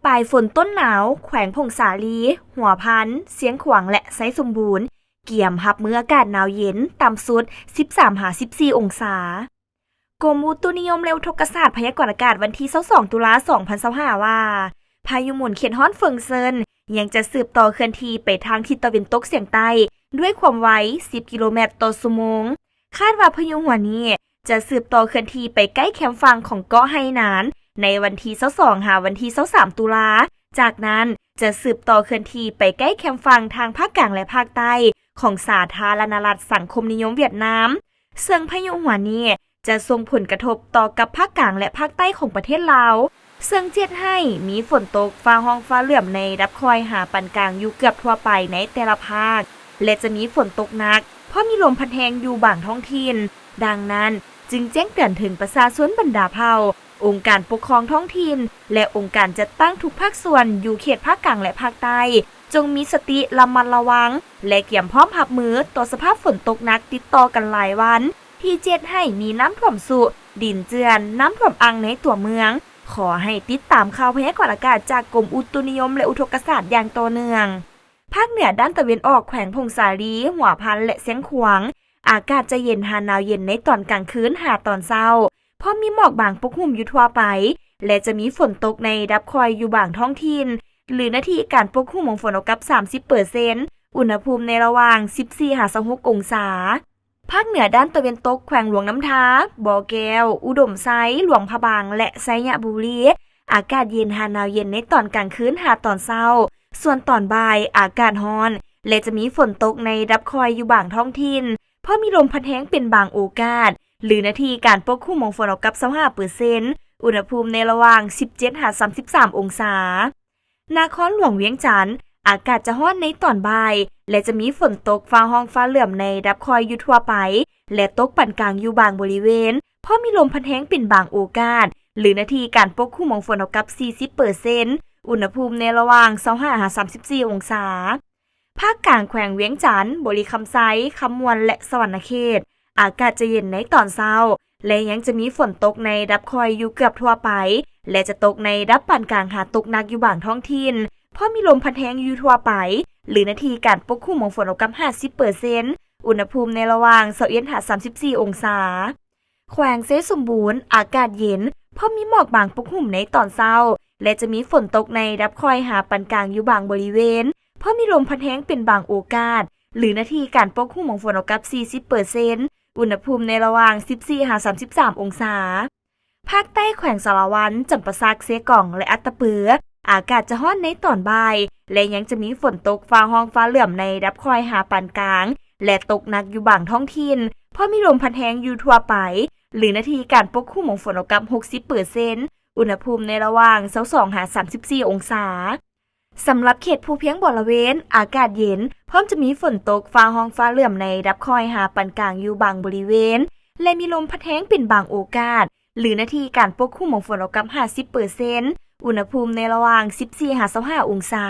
ປາຍຝົນຕົ້ນໜາວ ແຂວງຜົ້ງສາລີ, ຫົວພັນ, ຊຽງຂວາງ ແລະ ໄຊສົມບູນ ກຽມຮັບມືອາກາດໜາວເຢັນ, ຕ່ຳສຸດ ສິບສາມຫາສິບສີ່ ອົງສາ. ກົມອຸຕຸນິຍົມ ແລະ ອຸທົກກະສາດ ພະຍາກອນອາກາດ ວັນທີ ຊາວສອງ ຕຸລາ ສອງພັນຊາວຫ້າ ວ່າ ພາຍຸໝູນເຂດຮ້ອນເຟີງເຊີນ ຍັງຈະສືບຕໍ່ເຄື່ອນທີ່ໄປທາງທິດຕາເວັນຕົກສຽງໃຕ້ ດ້ວຍຄວາມໄວ ສິບ ກິໂລແມັດຕໍ່ຊົ່ວໂມງ. ຄາດວ່າພາຍຸຫົວນີ້ຈະສືບຕໍ່ເຄື່ອນທີ່ໄປໃກ້ແຄມຝັ່ງຂອງເກາະໄຮນານ ໃນວັນທີ ຊາວສອງ ຫາວັນທີ ຊາວສາມ ຕຸລາ. ຈາກນັ້ນຈະສືບຕໍ່ເຄື່ອນທີ່ໄປໃກ້ແຄມຝັ່ງທາງພາກກາງ ແລະ ພາກໃຕ້ຂອງສາທາລະນະລັດສັງຄົມນິຍົມຫວຽດນາມ, ເຊິ່ງພາຍຸຫົວນີ້ຈະສົ່ງຜົນກະທົບຕໍ່ກັບພາກກາງ ແລະ ພາກໃຕ້ຂອງປະເທດລາວ, ເຊິ່ງຈະເຮັດໃຫ້ມີຝົນຕົກຟ້າຮ້ອງຟ້າເຫຼື້ອມໃນລະດັບຄ່ອຍຫາປານກາງຢູ່ເກືອບທົ່ວໄປໃນແຕ່ລະພາກ ແລະ ຈະມີຝົນຕົກໜັກ ເພາະມີລົມພັດແຮງຢູ່ບາງທ້ອງຖິ່ນ. ດັ່ງນັ້ນຈຶ່ງແຈ້ງເຕືອນເຖິງປະຊາຊົນບັນດາເຜົ່າ, ອົງການປົກຄອງທ້ອງຖິ່ນ ແລະ ອົງການຈັດຕັ້ງທຸກພາກສ່ວນຢູ່ເຂດພາກກາງ ແລະ ພາກໃຕ້ ຈົ່ງມີສະຕິລະມັດລະວັງ ແລະ ກຽມພ້ອມຮັບມືຕໍ່ສະພາບຝົນຕົກໜັກຕິດຕໍ່ກັນຫຼາຍວັນ ທີ່ຈະເຮັດໃຫ້ມີນ້ຳຖ້ວມຊຸ, ດິນເຈື່ອນ, ນ້ຳຖ້ວມອັ່ງໃນຕົວເມືອງ. ຂໍໃຫ້ຕິດຕາມຂ່າວພະຍາກອນອາກາດຈາກກົມອຸຕຸນິຍົມ ແລະ ອຸທົກກະສາດຢ່າງຕໍ່ເນື່ອງ. ພາກເໜືອດ້ານຕາເວັນອອກ ແຂວງຜົ້ງສາລີ, ຫົວພັນ ແລະ ຊຽງຂວາງ ອາກາດຈະເຢັນຫາໜາວເຢັນໃນຕອນກາງຄືນຫາຕອນເຊົ້າ, ເພາະມີໝອກບາງປົກຫຸ້ມຢູ່ທົ່ວໄປ ແລະ ຈະມີຝົນຕົກໃນລະດັບຄ່ອຍຢູ່ບາງທ້ອງຖິ່ນ ຫຼື ໜ້າທີ່ການປົກຄຸມຂອງຝົນເທົ່າກັບ ສາມສິບເປີເຊັນ, ອຸນຫະພູມໃນລະຫວ່າງ ສິບສີ່ຫາຊາວຫົກ ອົງສາ. ພາກເໜືອດ້ານຕາເວັນຕົກ ແຂວງຫຼວງນ້ຳທາ, ບໍ່ແກ້ວ, ອຸດົມໄຊ, ຫຼວງພະບາງ ແລະ ໄຊຍະບູລີ ອາກາດເຢັນຫາໜາວເຢັນໃນຕອນກາງຄືນຫາຕອນເຊົ້າ, ສ່ວນຕອນບ່າຍອາກາດຮ້ອນ ແລະ ຈະມີຝົນຕົກໃນລະດັບຄ່ອຍຢູ່ບາງທ້ອງຖິ່ນ, ເພາະມີລົມພັດແຮງເປັນບາງໂອກາດ ຫຼື ໜ້າທີ່ການປົກຄຸມຂອງຝົນເທົ່າກັບ ຊາວຫ້າເປີເຊັນ, ອຸນຫະພູມໃນລະຫວ່າງ ສິບເຈັດຫາສາມສິບສາມ ອົງສາ. ນະຄອນຫຼວງວຽງຈັນ ອາກາດຈະຮ້ອນໃນຕອນບ່າຍ ແລະ ຈະມີຝົນຕົກຟ້າຮ້ອງຟ້າເຫຼື້ອມໃນລະດັບຄ່ອຍຢູ່ທົ່ວໄປ ແລະ ຕົກປານກາງຢູ່ບາງບໍລິເວນ, ເພາະມີລົມພັດແຮງເປັນບາງໂອກາດ ຫຼື ໜ້າທີ່ການປົກຄຸມຂອງຝົນເທົ່າກັບ ສີ່ສິບເປີເຊັນ, ອຸນຫະພູມໃນລະຫວ່າງ ຊາວຫ້າຫາສາມສິບສີ່ ອົງສາ. ພາກກາງແຂວງວຽງຈັນ, ບໍລິຄຳໄຊ, ຄຳມ່ວນ ແລະ ສະຫວັນນະເຂດ ອາກາດຈະເຢັນໃນຕອນເຊົ້າ ແລະ ຍັງຈະມີຝົນຕົກໃນລະດັບຄ່ອຍຢູ່ເກືອບທົ່ວໄປ ແລະ ຈະຕົກໃນລະດັບປານກາງຫາຕົກໜັກຢູ່ບາງທ້ອງຖິ່ນ, ເພາະມີລົມພັດແຮງຢູ່ທົ່ວໄປ ຫຼື ໜ້າທີ່ການປົກຄຸມຂອງຝົນເທົ່າກັບ ຫ້າສິບເປີເຊັນ, ອຸນຫະພູມໃນລະຫວ່າງ ຊາວເອັດຫາສາມສິບສີ່ ອົງສາ. ແຂວງໄຊສົມບູນ ອາກາດເຢັນ ເພາະມີໝອກບາງປົກຫຸ້ມໃນຕອນເຊົ້າ ແລະ ຈະມີຝົນຕົກໃນລະດັບຄ່ອຍຫາປານກາງຢູ່ບາງບໍລິເວນ, ເພາະມີລົມພັດແຮງເປັນບາງໂອກາດ ຫຼື ໜ້າທີ່ການປົກຄຸມຂອງຝົນເທົ່າກັບ ສີ່ສິບເປີເຊັນ, ອຸນຫະພູມໃນລະຫວ່າງ ສິບສີ່ຫາສາມສິບສາມ ອົງສາ. ພາກໃຕ້ແຂວງສາລະວັນ, ຈຳປາສັກ, ເຊກອງ ແລະ ອັດຕະປື ອາກາດຈະຮ້ອນໃນຕອນບ່າຍ ແລະ ຍັງຈະມີຝົນຕົກຟ້າຮ້ອງຟ້າເຫຼື້ອມໃນລະດັບຄ່ອຍຫາປານກາງ ແລະ ຕົກໜັກຢູ່ບາງທ້ອງຖິ່ນ, ເພາະມີລົມພັດແຮງຢູ່ທົ່ວໄປ ຫຼື ໜ້າທີ່ການປົກຄຸມຂອງຝົນເທົ່າກັບ ຫົກສິບເປີເຊັນ, ອຸນຫະພູມໃນລະຫວ່າງ ຊາວສອງຫາສາມສິບສີ່ ອົງສາ. ສຳລັບເຂດພູພຽງບໍລະເວນ ອາກາດເຢັນ ພ້ອມຈະມີຝົນຕົກຟ້າຮ້ອງຟ້າເຫຼື້ອມໃນລະດັບຄ່ອຍຫາປານກາງຢູ່ບາງບໍລິເວນ ແລະ ມີລົມພັດແຮງເປັນບາງໂອກາດ ຫຼື ໜ້າທີ່ການປົກຄຸມຂອງຝົນເທົ່າກັບ ຫ້າສິບເປີເຊັນ, ອຸນຫະພູມໃນລະຫວ່າງ ສິບສີ່ຫາຊາວຫ້າ ອົງສາ.